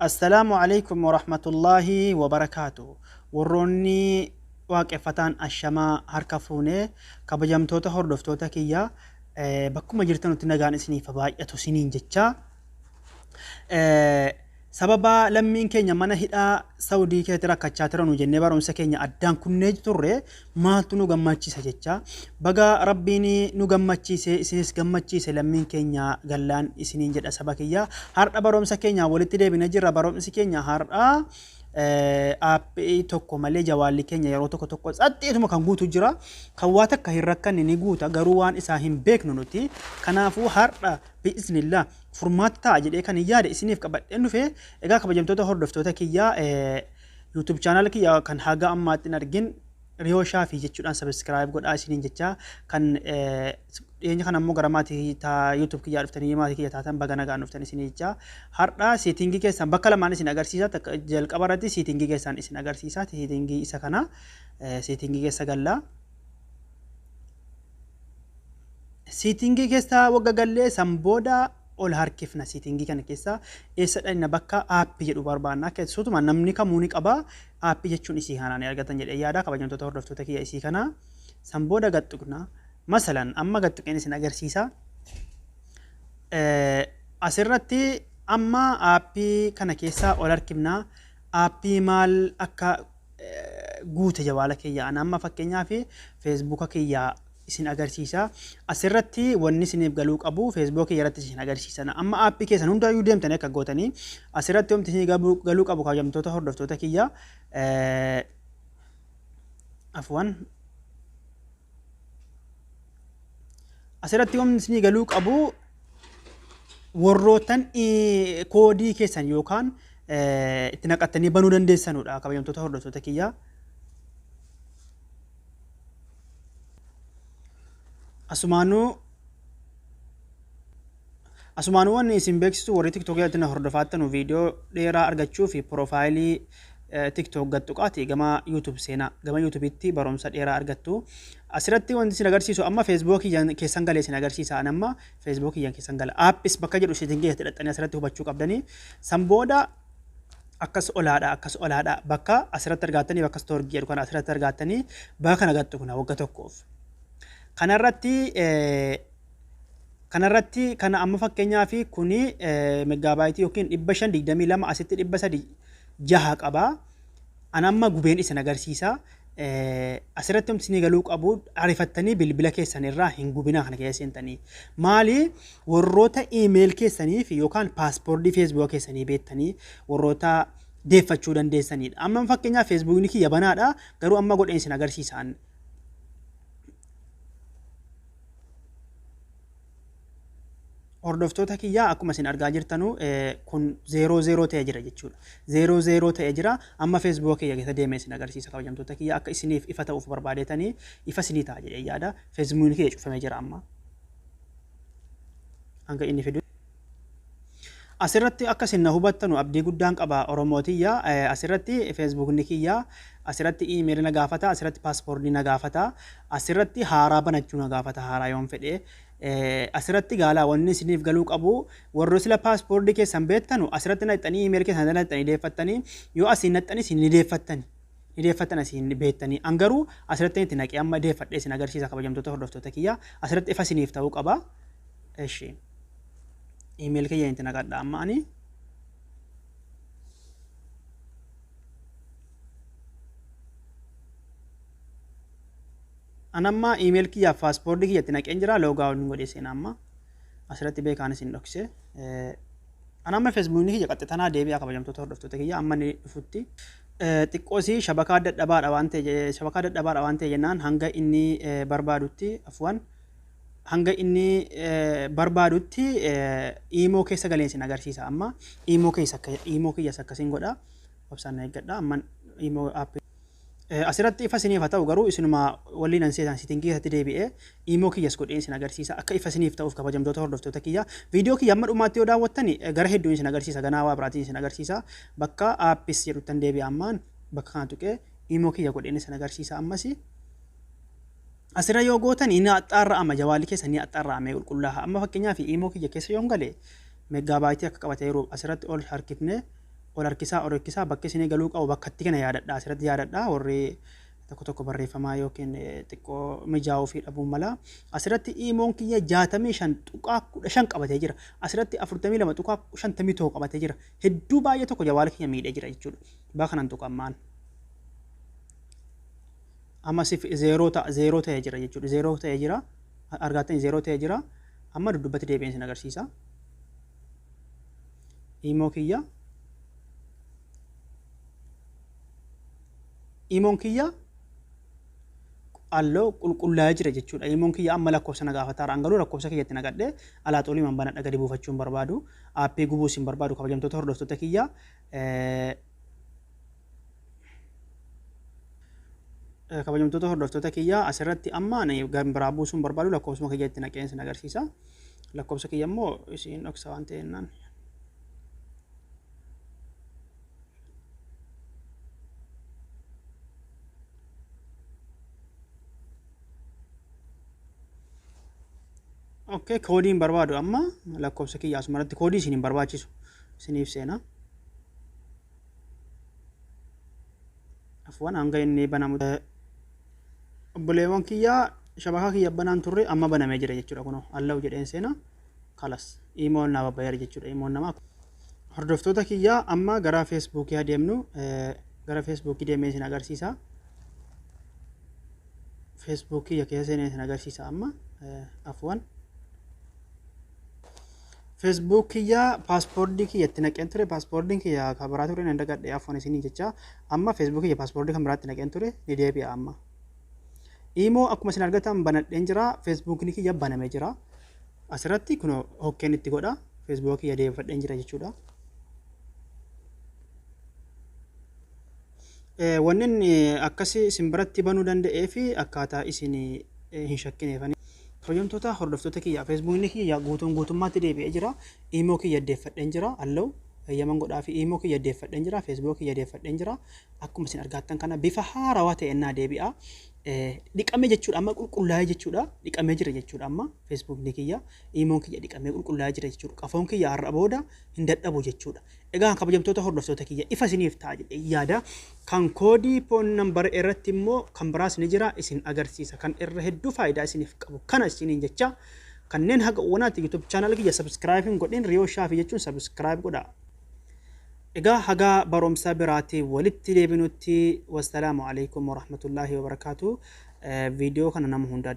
Assalaamu Aleykum Warahmatullaahi Wabarakaatu. Warroonni waaqeffataan ashamaa harka fuune kabajamtoota hordoftoota kiyya bakkuma jirtanutti nagaan isiniif haa baay'atu isiniin jecha. Sababa lammiin keenya mana hidhaa Saudii keessatti rakkachaa turanu jennee barumsa keenya addaan kunnee turre maaltu nu gammachiisa jecha baga rabbiin nu gammachiise isinis gammachiise lammiin keenya gallaan isiniin jedha saba kiyya har'a barumsa keenya walitti deebina jirra barumsi keenya har'a aappii tokko malee jawaalli keenya yeroo tokko tokko tsaxxiituma kan guutu jira kan waa takka hin rakkanne ni guuta garuu waan isaa hin beeknu nuti kanaafuu har'a bi'iznillah furmaata ta'a jedhee kan hin yaade isiniif qabadheen dhufe. Egaa kabajamtoota hordoftoota kiyyaa YouTube channel kiyya kan haga ammaatti hin argin Riyoo Shaafii jechuudhaan subscribe godhaa isiniin jecha kan dhiyeenya kana immoo gara maatii YouTube kiyyaa dhuftanii maatii kiyya taatan baga nagaan dhuftan isinii jecha har'a siitingii keessan bakka lamaan isin agarsiisa jalqaba irratti siitingii keessan isin agarsiisa siitingii isa kana siitingii keessa galla. Siitingii keessa wagga gallee san booda ol harkifna siitingii kana keessa eessa dhaqna bakka aappii jedhu barbaanna. Akka sutuma namni kamuu ni qaba aappii jechuun isii kanaa ni argatan jedhee yaada kabajamtoota hordoftoota kiyya isii kana san booda gad tuqna. Masalan amma gad tuqeen isin agarsiisa. Asirratti amma aappii kana keessa ol harkifna. Aappii maal akka guute jawaala kiyya ana amma fakkeenyaaf feesbuuka kiyya isin agarsiisa. Asirratti wanni isiniif galuu qabu feesbuukii irratti isin agarsiisa. Amma aappii keessan hundaayyuu deemtanii akka gootanii asirratti wanti isinii galuu qabu kabajamtoota hordoftoota kiyya afwan asirratti wanti isinii galuu qabu warroottan koodii keessan yookaan itti naqattanii banuu dandeessanudha kabajamtoota hordoftoota kiyya. Asumaanuu wanni isin beeksisu warri TikTok irratti na hordofaattanu viidiyoo dheeraa argachuu fi piroofaayilii TikTok gad tuqaati gama YouTube seenaa gama YouTubetti barumsa dheeraa argattu. Asirratti wanti isin agarsiisu amma Facebook keessan galee isin agarsiisa an amma Facebook keessan gala. Aappis bakka jedhu isin keessatti hidhattanii asirratti hubachuu qabdanii. San booda akkas olaadha akkas olaadha bakka asirratti argaattanii bakka stoorgii jedhu kana asirratti argaattanii bakka kana gattu kuna wagga tokkoof. Kanarratti kanarratti kana amma fakkeenyaa fi kuni megaabaayitii yookiin 522 asitti 306 qaba. An amma gubeen isin agarsiisa. Asirratti wanti isinii galuu qabu ariifattanii bilbila keessan irraa hin gubinaa kana keessa seentanii. Maali warroota iimeeyil keessanii fi yookaan paaspoortii feesbuuka keessanii beektanii warroota deeffachuu dandeessanidha. Amma fakkeenyaaf feesbuukni kiyya banaadha garuu amma godheen isin agarsiisa. Hordoftoota kiyyaa akkuma isin argaa jirtanu kun 00 ta'ee jira jechuudha. 00 ta'ee jira. Amma Facebook kiyya keessa deemee isin agarsiisa kabajamtoota kiyya akka isiniif ifa ta'uuf barbaadeetanii ifa isinii ta'a jedhee yaada. Facebookni kiyya cufamee jira amma. Hanga inni fidu. Asirratti akka isin na hubattanu abdii guddaan qaba Oromoo tiyya. Asirratti Facebookni kiyya asirratti iimeelii na gaafata asirratti paaspoortii na gaafata asirratti haaraa banachuu na gaafata haaraa yoon fedhe. Asirratti gaalaa wanni isiniif galuu qabu warri sila paaspoortii keessan beektanu asirratti naqxanii iimeelii keessan naqxanii deeffattanii yoo asiin naqxanii isin ni deeffattani. Ni deeffattan asiin beektanii. An garuu asirratti itti naqee amma deeffadhee isin agarsiisa kabajamtoota hordoftoota kiyya. Asirratti ifa isiniif ta'uu qaba. Eshi. Email kiyya itti naqadha amma ani. An amma email kiyyaaf paaspoortii kiyya itti naqeen jira loogaa ol godhee seena amma. Asirratti beekaan isin dhokse. An amma feesbuukni kiyya qaxxitanaa deebi'a kabajamtoota hordoftoota kiyya amma inni dhufutti. Xiqqoosii shabakaa dadhabaadha waan ta'e shabakaa dadhabaadha waan ta'e jennaan hanga inni barbaadutti afwan hanga inni barbaadutti iimoo keessa galeen isin agarsiisa amma iimoo keessa akka iimoo kiyyas akkasiin godha obsaan na eeggadha amma iimoo app asirratti ifa isiniif haa ta'u garuu isinuma waliin an seetaan sitingii keessatti deebi'ee iimoo kiyyas godheen isin agarsiisa akka ifa isiniif ta'uuf kabajamtoota hordoftoota kiyya viidiyoo kiyya amma dhumaatti yoo daawwattani gara hedduun isin agarsiisa ganaa waa biraatiin isin agarsiisa bakka aappis jedhuttan deebi'a ammaan bakka kana tuqee iimoo kiyya godheen isin agarsiisa ammasi Asirra yoo gootan ni axxaarra'ama jawaalli keessa ni axxaarra'amee qulqullaa'a. Amma fakkeenyaaf iimoo kiyya keessa yoon gale meeggaabaaytii akka qabateeru asirratti ol harkifne Ol harkisaa ol harkisaa bakki isinii galuu qabu bakkatti kana yaadadha. Asirratti yaadadha warri tokko tokko barreeffamaa yookiin xiqqoo mijaa'uu fi dhabuun mala. Asirratti iimoon kiyya 65.15 qabatee jira. Asirratti 42.51 qabatee jira. Hedduu baay'ee tokko jawaala kiyya miidhee jira jechuudha. Bakka kanan tuqammaan. Amma sif zeeroo ta'a, zeeroo ta'ee jira jechuudha. Zeeroo ta'ee jira. Argattanii zeeroo ta'ee jira. Amma duddubbatti deebi'een isin agarsiisa. Iimoo kiyya. Iimoon kiyya halluu qulqullaa'ee jira jechuudha. Iimoon kiyya amma lakkoofsa na gaafataara. An garuu lakkoofsa kiyyatti naqadhee alaa xolii man banadha, gadi buufachuu hin barbaadu. Aappii gubuus hin barbaadu, kabajamtoota hordoftoota kiyya. Kabajamtoota hordoftoota kiyya, asirratti amma ani biraa buusuu hin barbaadu, lakkoofsuma kiyya itti naqeen isin agarsiisa. Lakkoofsa kiyya immoo isin dhoksa waan ta'eennaan. Okay, koodii hin barbaadu amma, lakkoofsa kiyya asumarratti koodii isin hin barbaachisu isiniif seena. Afwan, hanga inni banamu obboleewwan kiyya, shabakaa kiyya banaan turre, amma banamee jira jechuudha. Kunoo allow jedheen seena, kalas iimoon naa babbayeera jechuudha. Iimoon namaa. Hordoftoota kiyya, amma gara Feesbuukii adeemnu, gara Feesbuukii deemee isin agarsiisa. Feesbuukii kiyya keessa seenee isin agarsiisa amma, afwan. Facebook kiyya paaspoortii kiyya itti naqeen ture, paaspoortiin kiyya kan biraa ture, nan dagadhe, afwan isinii jecha. Amma Facebook kiyya paaspoortii kan biraatti naqeen ture, ni deebi'a amma. Imoo akkuma isin argatan banadheen jira, Feesbuukni kiyya banamee jira. Asirratti kun hokkeen itti godha, Facebook kiyya deebifadheen jira jechuudha. Wanni inni akkasii isin biratti banuu danda'ee fi akkaataa isin hin shakkineefani. Kabajamtoota hordoftoota kiyya, Feesbuukni kiyya guutuun guutummaatti deebi'ee jira. Imoo kiyya deeffadheen jira. Allow eeyyaman godhaa fi imoo kiyya deeffadheen jira. Facebook kiyya deeffadheen jira. Akkuma isin argattan kana bifa haarawaa ta'een naa deebi'a. Dhiqame jechuudha, amma qulqullaa'ee jechuudha. Dhiqamee jira jechuudha, amma Feesbuukni kiyya, imoon kiyya dhiqamee qulqullaa'ee jira jechuudha. Qafoon kiyya har'a booda hin dadhabu jechuudha. Egaa kabajamtoota hordoftoota kiyya, ifa isiniif ta'a jedhee yaada. Kan koodii phone number irratti immoo kan biraas ni jira, isin agarsiisa. Kan irra hedduu faayidaa isiniif qabu kana isiniin jecha, kanneen haga uwwanaatti YouTube channel kiyya subscribe hin godhin, Riyoo Shaafii jechuun subscribe godha. Egaa haga barumsa biraatii walitti deebinutti, wassalaamu alaikum warahmatullaahi wabarakaatu. Viidiyoo kana nama hundaa